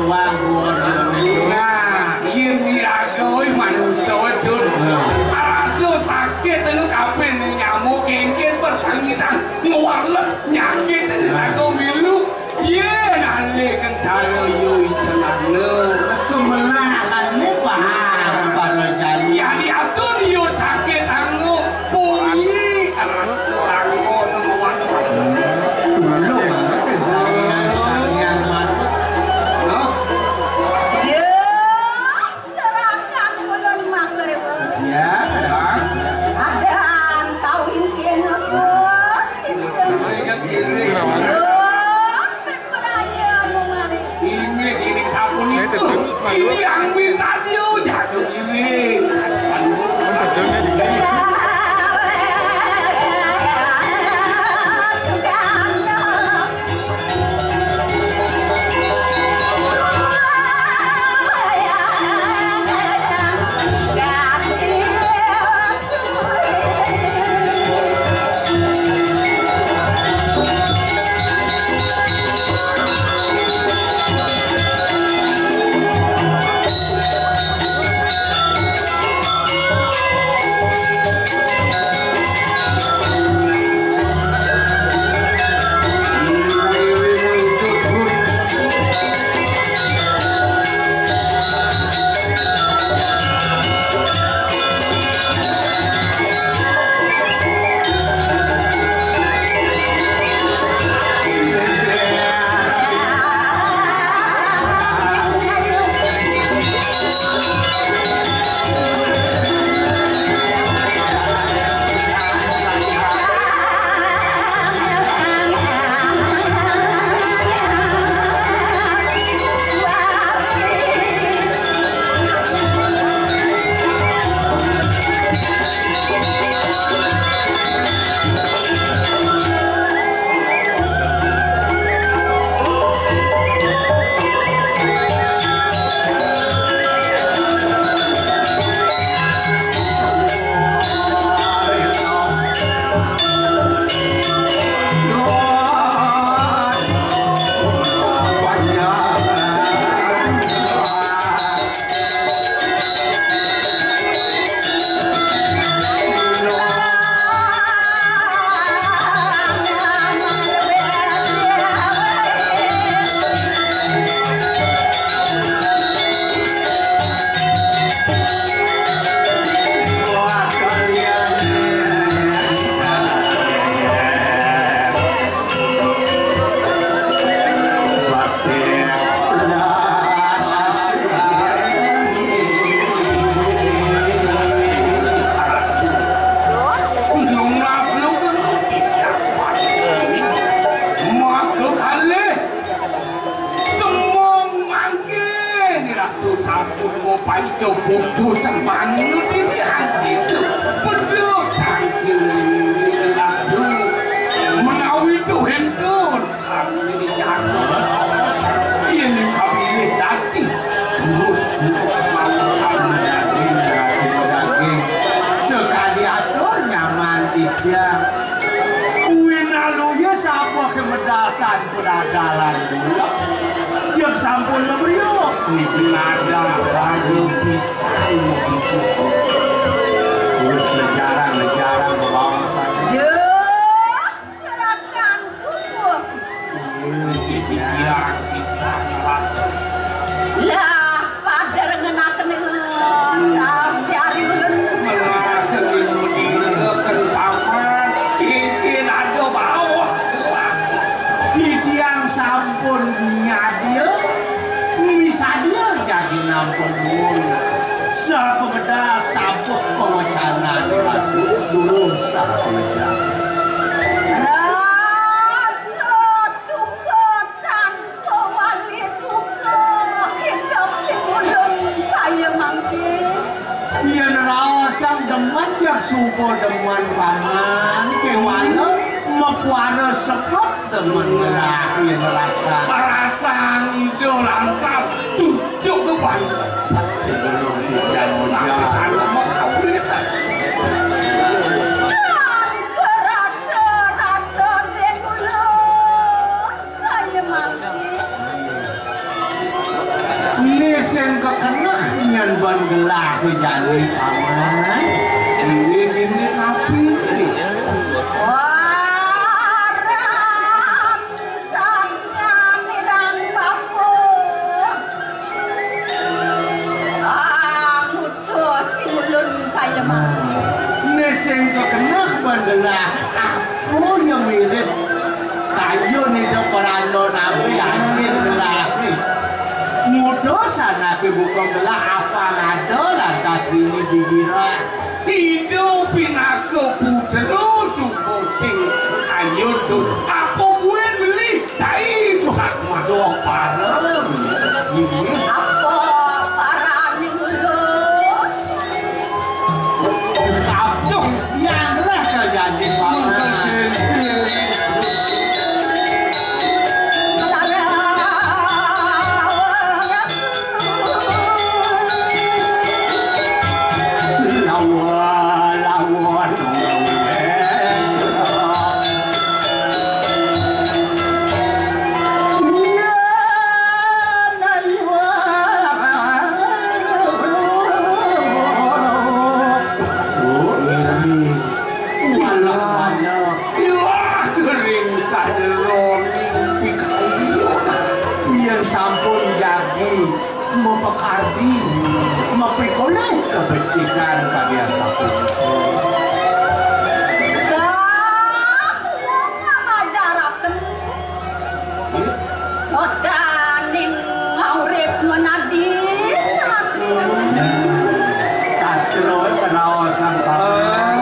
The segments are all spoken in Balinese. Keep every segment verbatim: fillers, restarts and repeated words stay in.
Wah, bodoh. Nah, yén miraga, wéh, manusa wedhus. Rasa sakit anu kabéh nyamuk kéngkén pertangitan ngwarles nyakit anu raga milu. Yén alih kencana yo icelana. Kemenangané paham para jani. Ya diatur yo sakit anu puri rasa anu nemuan. Dulu banget saya, saya banget. Noh. Yeuh, cerakan ulun mangkaribu. Ya. Adaan kawin kéné, Bun. Yeuh, perayaan memanis. Ini, ini sampun itu. Ini yang bisa diujar ini. Semong mangkin Ratu sampun mopaica putu semangnu titiang kita. Beduk tangkil Ratu menawi tuhin pun. Sami jaga. Yén kabilih dadi terus mancan daging, daging, daging. Sekadi atur nyaman titiang. Kuwi naluya sapa kemedal tanpa dadalan kula. Jek sampun mabriuk. Niki nadal sagung pisan dicukup. Wis jarang-jarang bawa saja. Cerakan tubuh. Titiang, titiang, lah, pada ngenaken, eh, sampai hari ulun. Melah, kenging mediraken paman, cincin ada bawah. Titiang sampun nyadia. Misadia jadi nampun nuwun. Sapemedal sampun pawacanan Ratu dulu sapemedal. Rasa suka tanpa wali buka, idup di ulun kaya mangkin. Yén raosang demen, ya suba demen paman, kéwala mapuara sebet demen ngelah yén rasang. Rasang ida lantas tujuk ke bangsa. Sebelum hujan, hujan. Sana mah kawin. Kan kerasa-rasa deh kula. Kaya mangkin. Keneh nyen ban gelah jani paman. Ini, ini napi ini? Waran sanya mirang bapa. Ah, ngutus ulun kaya mangke. Né sing kekeneh ban gelah. Apa ya mirip? Kayun ida peranda nabi anjing lelaki. Muda sanake buka gelah apa ngada lantas dini digira. Ida pinaka putra suka sing kayun tu. Apa buin beli? Cai tu hak madoh parang. Apa parang ni dulu? Sabtu, yang lah kerja di sana. Lawan, lawan, lawan. Walah, walah. Iwah kering sajeroning pikayun. Yen sampun jagi mapakardi, mapikolih kabecikan kadi asapunika. Dah, wong ngamajaraken. Sodaning ngaurip ngenadi. Sastra keraosan paman.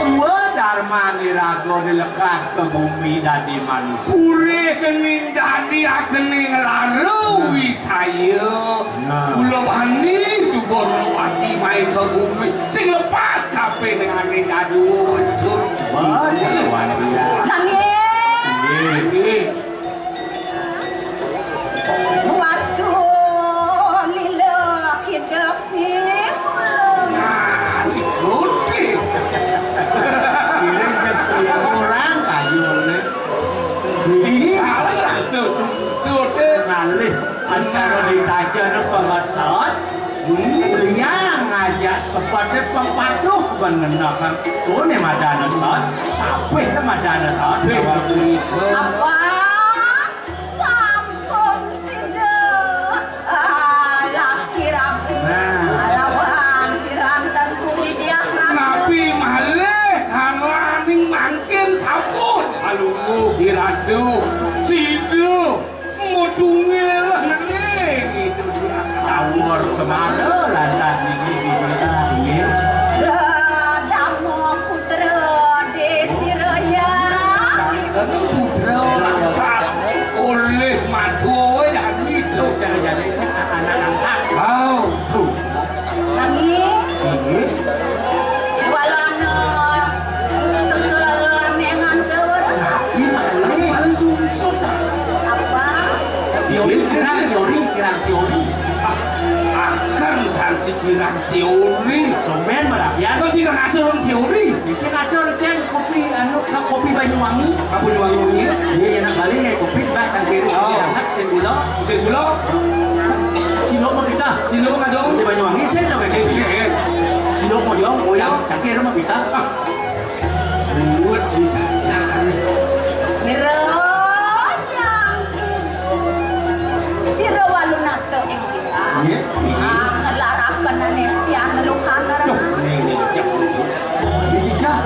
Swadarman iraga dilekad ka bumi dadi manusia. Purih kening dadi akening lara wisaya. Nah. Kula bani suba nuwati mai ka bumi. Sing lepas kape nengane dadu. Swadarman. Nanging. Nggih, nggih. Wastu lila kideping. Nah, ikuti. Kira jek seribu orang kayune. Ih, salah susu. Ngalih antara ditaja ne pengesot. Liang ngajak sepate pepatuh mengenakan tune madana sot, sapih madana sot. Apa? Sampun sida. Alah kirang. Nah. Lawan kirang tentu di dia. Napi malih kalaning mangkin sampun. Alungguh kiratu. Sida. Mudunge lah ngening itu dia. Awor semana lantas niki bibir nggih. Lah, dama putra Desiraya. Kanu putra lantas oleh madua dan itu. Jane-jane sing anak angkat. Oh, tuh. Nanging inggih. Jualana sekelan yang nganter. Nabi malih. Malih sungsut. Apa? Teori kirang teori, kirang teori. Ah, akan sanci kirang teori. Domen marabian. Kok sih nggak ngasih orang teori? Bisa ngatur ceng kopi anu ka kopi Banyuwangi. Ka Banyuwangi. Iya, enak balik nih kopi, Mbak, cangkir. Oh. Sing gula. Sing gula. Silo mah kita. Silo mah dong. Di Banyuwangi sih dong kayak gitu. Iya, iya. Silo moyong, moyong, cangkir mah kita. Ah. Buat si sajan. Sira yang sira walu nato ing kita. Iya. Ah, ngelarakan anestian lukan. Duh, ini, ini, jauh. Iki, Cak.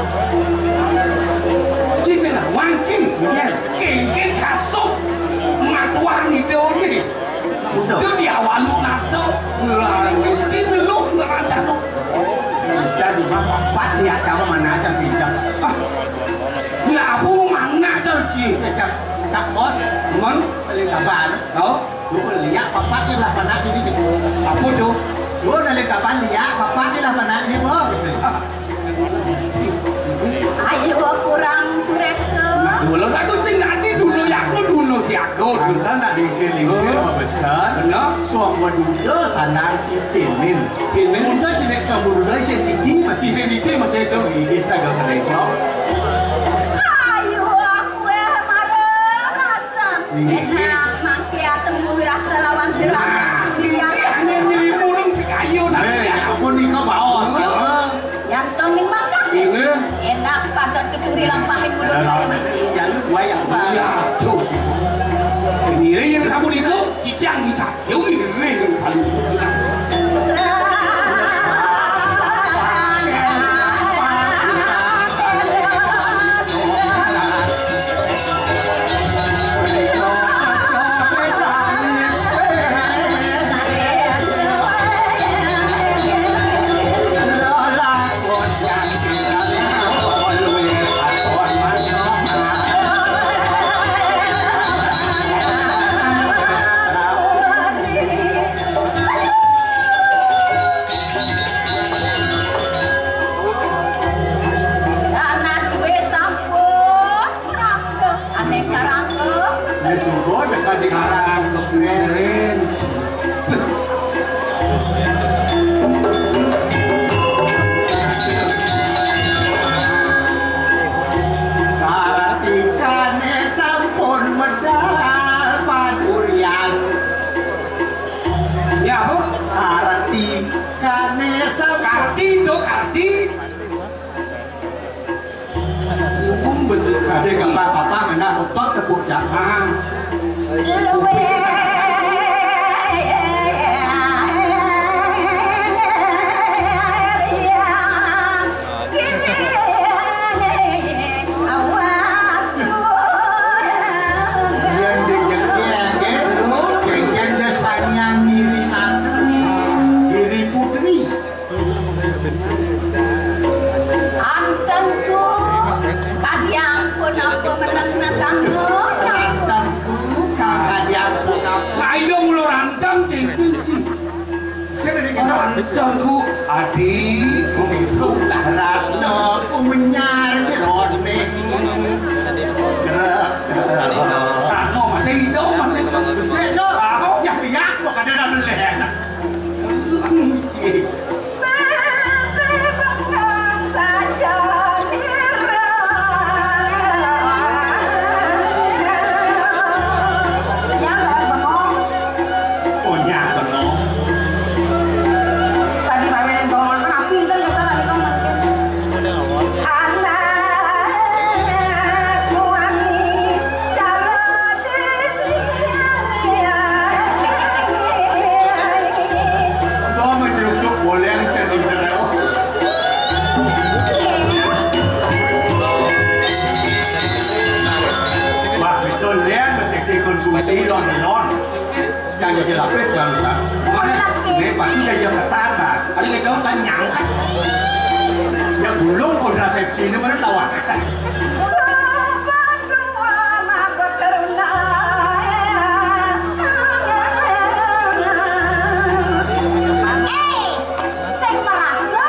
Ci sing lawan, Ci. Iya. Kengken kasuk. Matuan idone. Udah. Itu dia walu nato. Lah, mesti lu ngerancang. Jadi mah papat dia coba mana aja sih, Cak. Ah. Ya, aku mana aja, Ci? Ya, Cak. Tak bos. Cuman? Beli kabar. Oh? Duh, liak papat ni lah panak ini gitu. Apa tu? Duh, dari kapan liak papat ni lah panak ini, boh, gitu. Ah. Ayo kurang kureksa. Nah, dulu aku sing nanti dulu ya aku dulu si aku. Kan tak diusir-usir. Oh. Sama besar. Benar. Suang berduda sanang itinin. Sini. Udah jenek sama berduda sing titi masih. Sing titi masih itu. Ini saya gak kena. Ayo aku eh marah rasa. Enak mangke atemu wirasa lawan sira. Nah, iki ane nyerimu Nah, opak tepuk tangan. Luwih yang kini awakku. Yen rejeki nggih, jenjen jesanya ngiri ati, ngiri putri. Antenku, kadi ampun apa meneng-meneng kanggo. Antenku, kadi ampun apa. Ayo mula ranteng, cincin, cin. Sing iki antenku, adi, kumitu. Ratoku menyar, jroning. Rano, masih hidup, masih hidup. Besik, yo. Aku, ya, ya, kok ada dalam leher. Wah, mencerucuk boleh cerita. Wah, bisa lihat seksi konsumsi lon-lon. Jangan jadi lapis bangsa. Ini pasti jadi ketar, Mbak. Ada yang tahu kan nyangkut. Ya, bulung kontrasepsi ini mana tahu. Eh, sing merasa.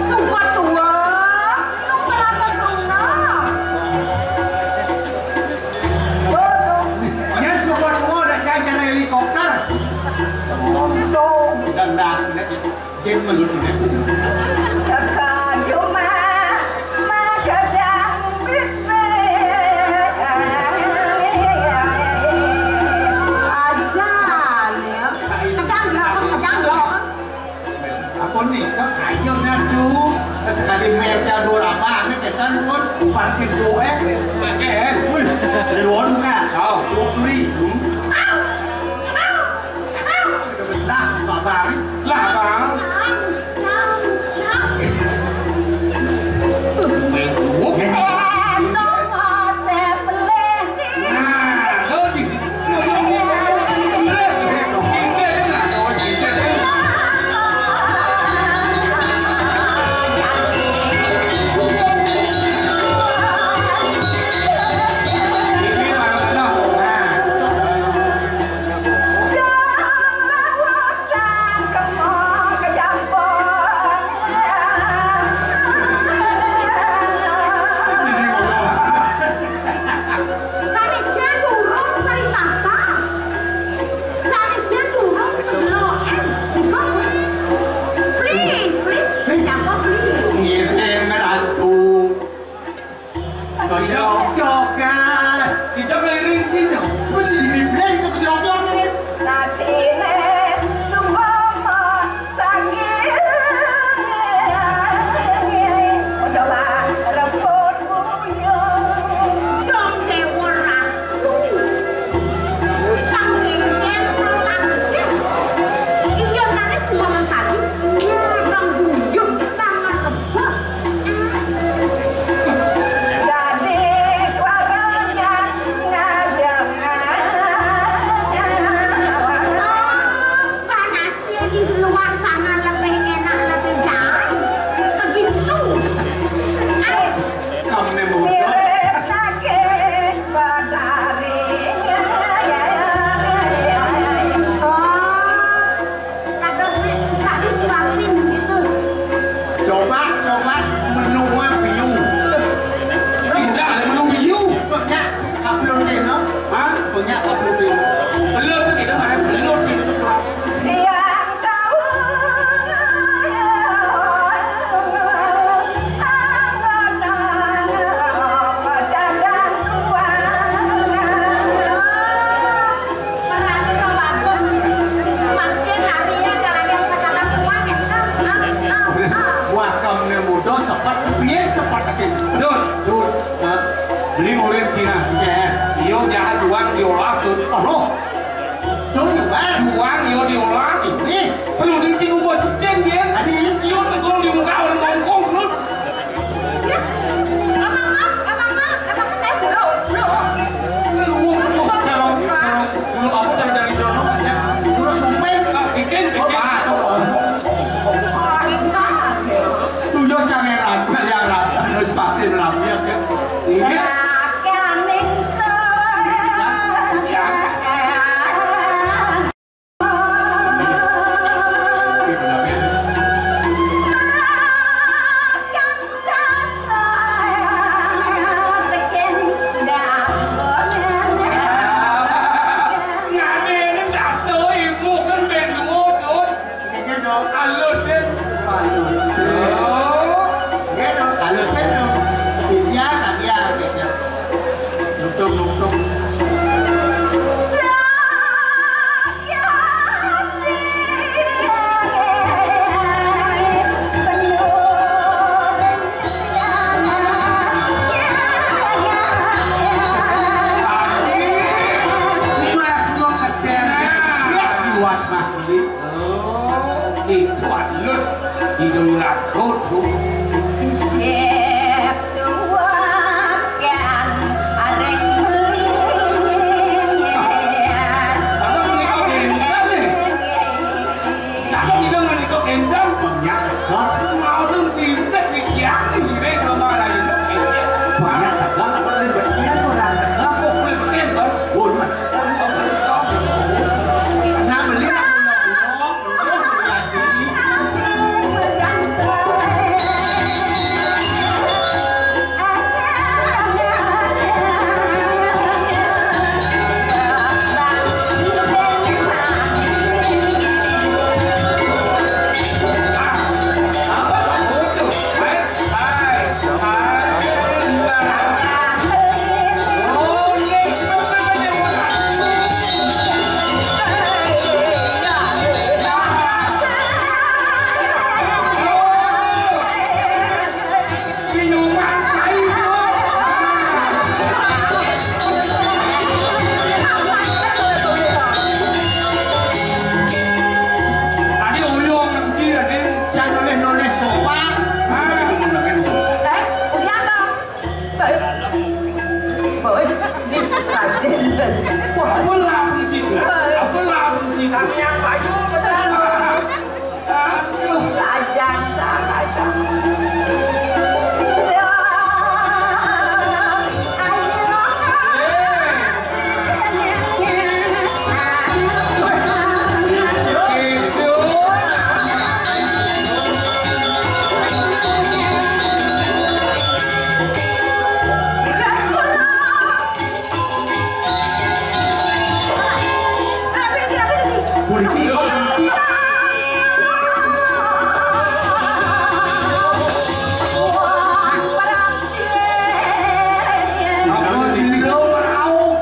Sumpah tua, lu merasa senang. Bodoh. Yen sumpah tua ada cara helikopter. Untung. Dan das, jin menurut dia. Kakak cuma makan. Aja, ya. Kejang, kejang, kejang. Apa nih? Kok kayu nadu? Sekali mer jadul apa? Ini kita pun parkir dulu, eh. Pakai, eh. Wih, dari luar bukan? Oh. Dua turi. Hmm. Lah, Bang. Lah, Bang. Alusin. Alusin. Oh, nggih, dong. Alusin, dong. Iya, iya, iya. Lutung, lutung. Mas mau keder. Ya, kuat, Mas. Oh, itu halus. Hidung lagu tuh. Sisip tuakan areng beling. Abang menikah bintang nih. Abang hidung menikah bintang. Ya, bos. Mau tuh sisip dikiak nih, sama lain tuh sisip. Banyak dagang, apa nih, berkian orang dagang. Kok berkian, Bang? Waduh. Tadi uyung nang ji tadi. Jangan noleh-noleh sopan. Ah, bener kan. Eh, udah dong. Baik. Baik. Di Raden. Wah, apa lah fungsi itu? Apa lah fungsi itu? Sampeyan payu, bener. Aduh. Lajang, lajang. Polisi, polisi. Apa sih kau meraup?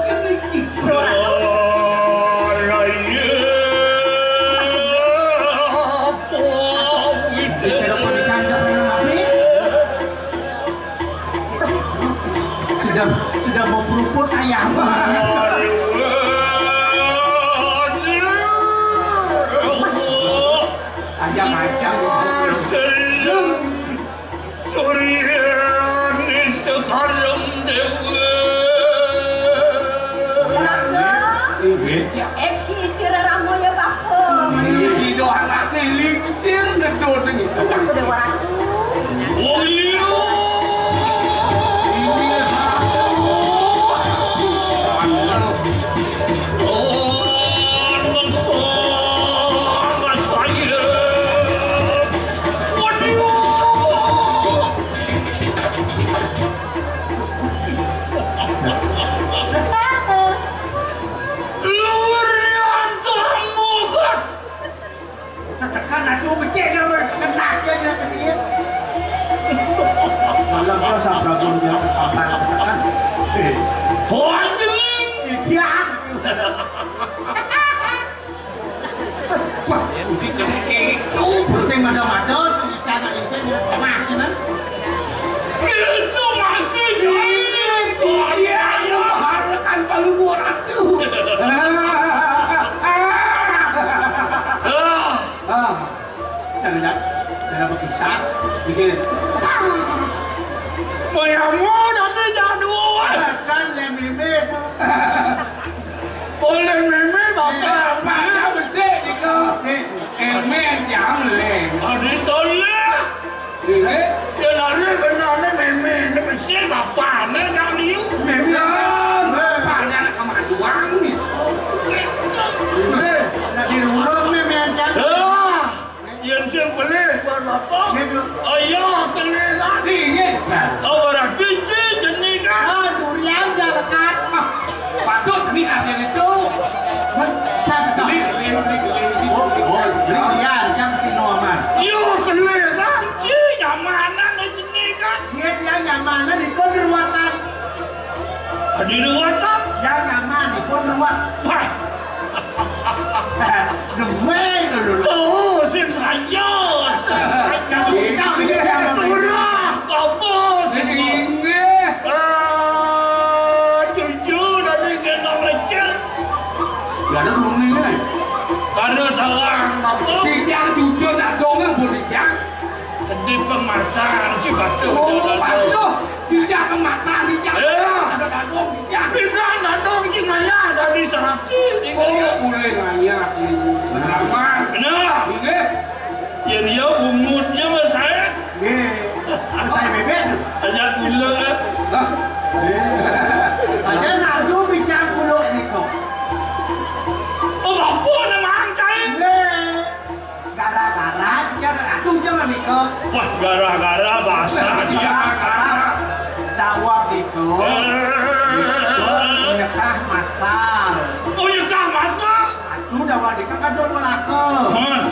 Sedang, sedang mau peruput ayam. Ayam, ayam. Surya Nista Karang Dewa. Eki sira ramoya bapa. Iki doang ati lingsir ngedot iki. Cak Dewa Ratu. Oh iya. Ini satu. Oh, Tekan aja becik dia berkenas dia dia ke dia. Malam kau sabrabun dia tekan tekan. Eh. Hoan jeling. Dia. Wah, mesti cengkeh itu. Pusing mada-mada, sing dicana isin, tengah, kan? Itu masih di. Iya, iya, harakan paling murah tuh. Ah, ah, cara, cara berpisah, bikin. Moyamu nanti jangan dua. Kan, lem mimik. Boleh meme bapak. Bapak dah bersih ni kau. Bersih. Eh, men jam leh. Ada soleh. Eh? Dia lalu benar ni meme ni bersih bapak ni dah liu. Meme. Bapak ni anak kamu doang ni. Eh, nak di rumah meme jam. Ah. Yen sing pelih bar bapak. Nggih, Bu. Ayah pelih tadi. Nggih. Oh, berarti si jenih kan. Ah, durian ja lekat. Ah, patut jenih aja itu. Men, cang beli, beli, beli, beli. Oh, oh, beli durian, cang sino. Ruwet, Pak? Ya, nyaman, dipun ruwet. Wah. Demé dulu. Oh, sing saya. Yang ucap ini yang Murah, apa sih? Inggih. Ah, jujur, ada yang kena lecet. Ya, ada semuanya. Ada salah apa? Tidak jujur, tak dongeng, Bu, tidak. Di pemasan, si Batu. Oh, Batu. Tidak pemasan, tidak. Eh. Ada dagung, tidak. Tidak, dagung, si Maya, ada di Serati. Oh, boleh ngayah. Benar, Mas. Benar. Inggih. Yén iya bungutnya, Mas, saya. Nggih. Mas, saya bébék. Ajak gula, eh. Lah. Nggih. Aja nadu bicara gula nika. Oh, apa namang, Cai? Nggih. Gara-gara, jar, aduh, jar, nika. Wah, gara-gara bahasa. Siap, siap. Dawuh nika. Eh. Nika nyekah masal. Oh, nyekah masal? Aduh, dawuh nika kadung malaka. Hah?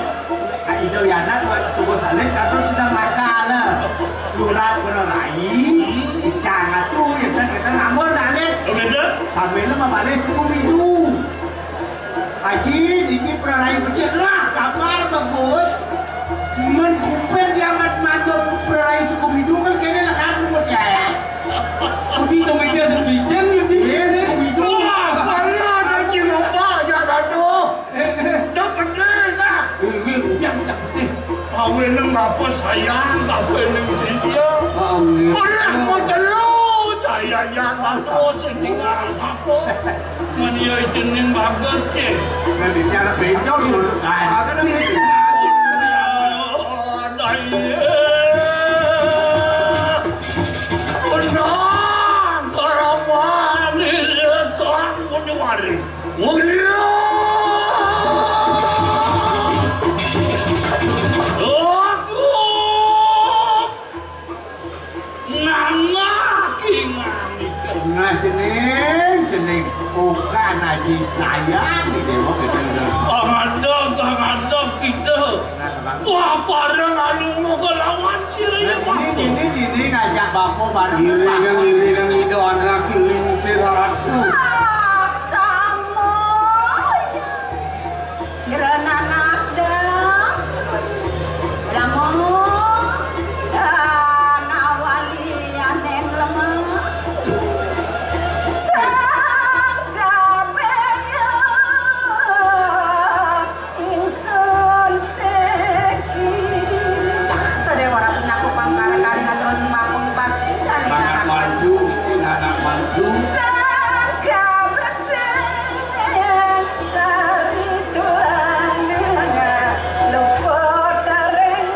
Ka Ida Yana tugas alit kados sedang nakal. Lurah Pura Rai, icang atu, ya kan, kita ngambul alit. Oh, gitu? Sambil mabalik Skubidu. Aji, niki Pura Rai becik lah, gambar bagus. Men kuping dia mat mandum Pura Rai Skubidu kan kene lah kan lumut ya. Uti to meja sebijen, uti. Iya, Skubidu. Wah, pala ada cilok, Pak, ya, aduh. Dah pedih lah. Awe neng apa sayang, awe neng sisia. Amin. Oleh mau telu, saya yang masuk sendingan apa. Menia jening bagus, cek. Nah, bicara benjol dulu. Nah, ada nih. Daya. Menang karaman ini sang Mudiwari. Aku nanah kinganikan. Nah, jening, jening. Bukan haji sayang, gitu, ya, gitu. Kang Adang, Kang Adang, kita. Wah, pareng anu kelawan sira ya, Pak. Ini, ini, ini ngajak bapak bareng. Iringan, iringan, itu anak ini sira langsung. Laksama. Sira anak dang. Lamun dana wali aneng lemah. Sang dabeya. Ingsun teki. Tadi ora punya kupang kare-kare ngatur sembako bakti kali. Anak maju, anak maju. Tangga bedeng sari tulang luput daring.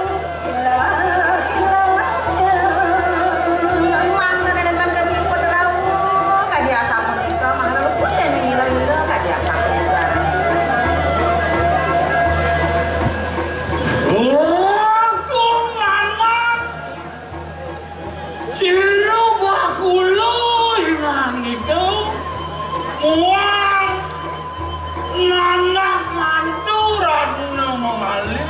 Sira bakula ingan itu muang Nanah mantu Ratna Memali.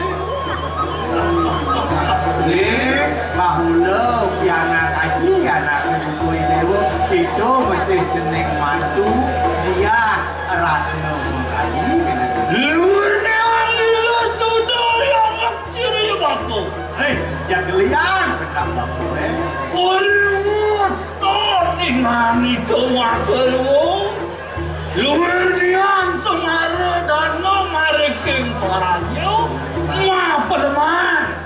Nih, bahula pianak aji, anak ibu dewa, kita masih jeneng mantu, dia Ratna Memali. Luar dewan lila sudur yang ciri baku. Hei, jagelian, sedang baku, eh. Urus to ning manika wagelwo. Luwih liyan Semara dana mariking paranya mapedeman.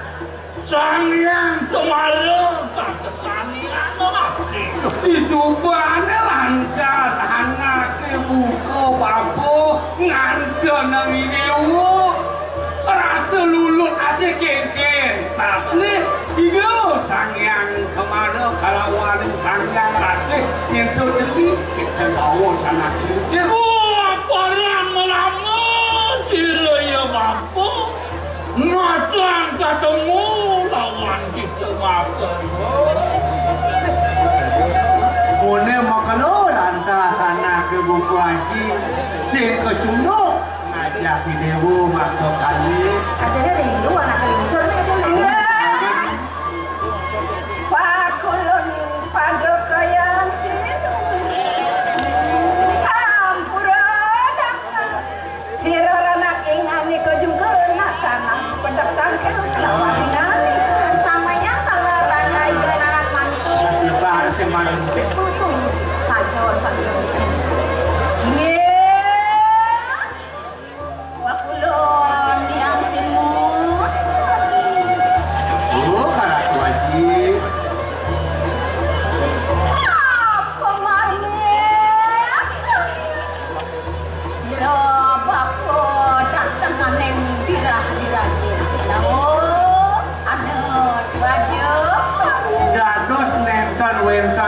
Sang Hyang Semara katekani anakne. Isubane lantas anake buka bapa ngantena widewa. Rasa lulut asih kengken. Satne Ida Sang Hyang Semara kalawan Sang Hyang Ratih nyentuh jeli kita bawa sanak kincir. Wah, parang melama sira ya bapa. Ngatan katemu lawan kita makan. Mune makelo lantas anake buku aji sing kecunduk. Ngajak dewa maka kali. Katanya rindu anak lingsir itu sih. Pakulun pada kayang sinu.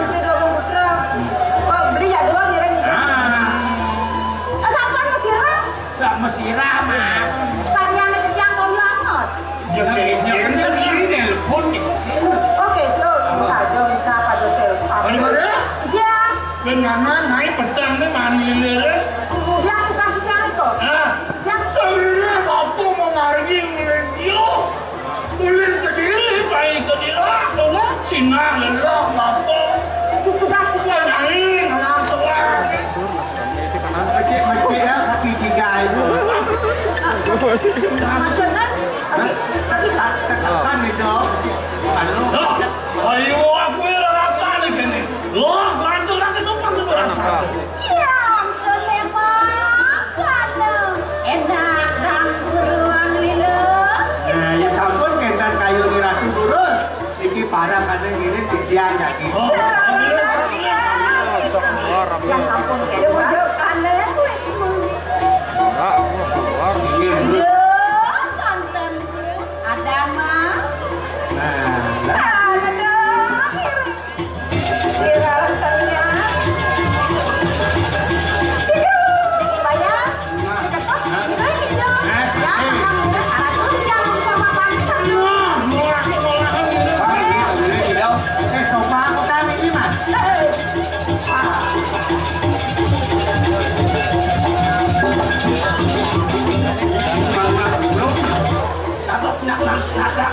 istri dua putra. Oh, beli ya dua ngiring. Ah. Eh, sampean mesirah? Lah mesirah mah. Tadi anak yang mau nyelamat. Ya, ya, ya, sendiri nelpon gitu. Oke, tuh, bisa aja, bisa apa aja telepon. Ada mana? Iya. Dan mana naik petang nih, mani lele. Yang kasih cari kok. Nah, yang sebenarnya aku mau ngargi ulin dia. Ulin Kediri, baik Kediri. Iya. Cina lelah, apa? Itu tugas dia. Naik, langsung lagi. Mecik-mecik ya, kaki tiga itu. Maksudnya, lagi, lagi Kan itu, anu. Lah, ayo aku ya rasane kene. Lah, lanjut aku numpas itu rasane. Ya ampun, memang kan enak kang buruan lilo. Nah, ya sampun, ngentan kayu di ratu terus. Iki parah karena ngirit pikiran lagi. Oh, iya. Yang ampun, ya. Jauh-jauh karena ya wis. Enggak, aku keluar. Iya, konten. Ada mah. Nah, ada dong. Sirah tengah. Sidu, bayar. Diketok, gimana gitu? Ya, kamu udah salah tuh, jangan sama pansel. Nah, murah, murah. Bang, ini, ini, ini, eh, sofa aku kan ini, Mas. Bang, Bang, Bro. Nah, nah, nah, nah.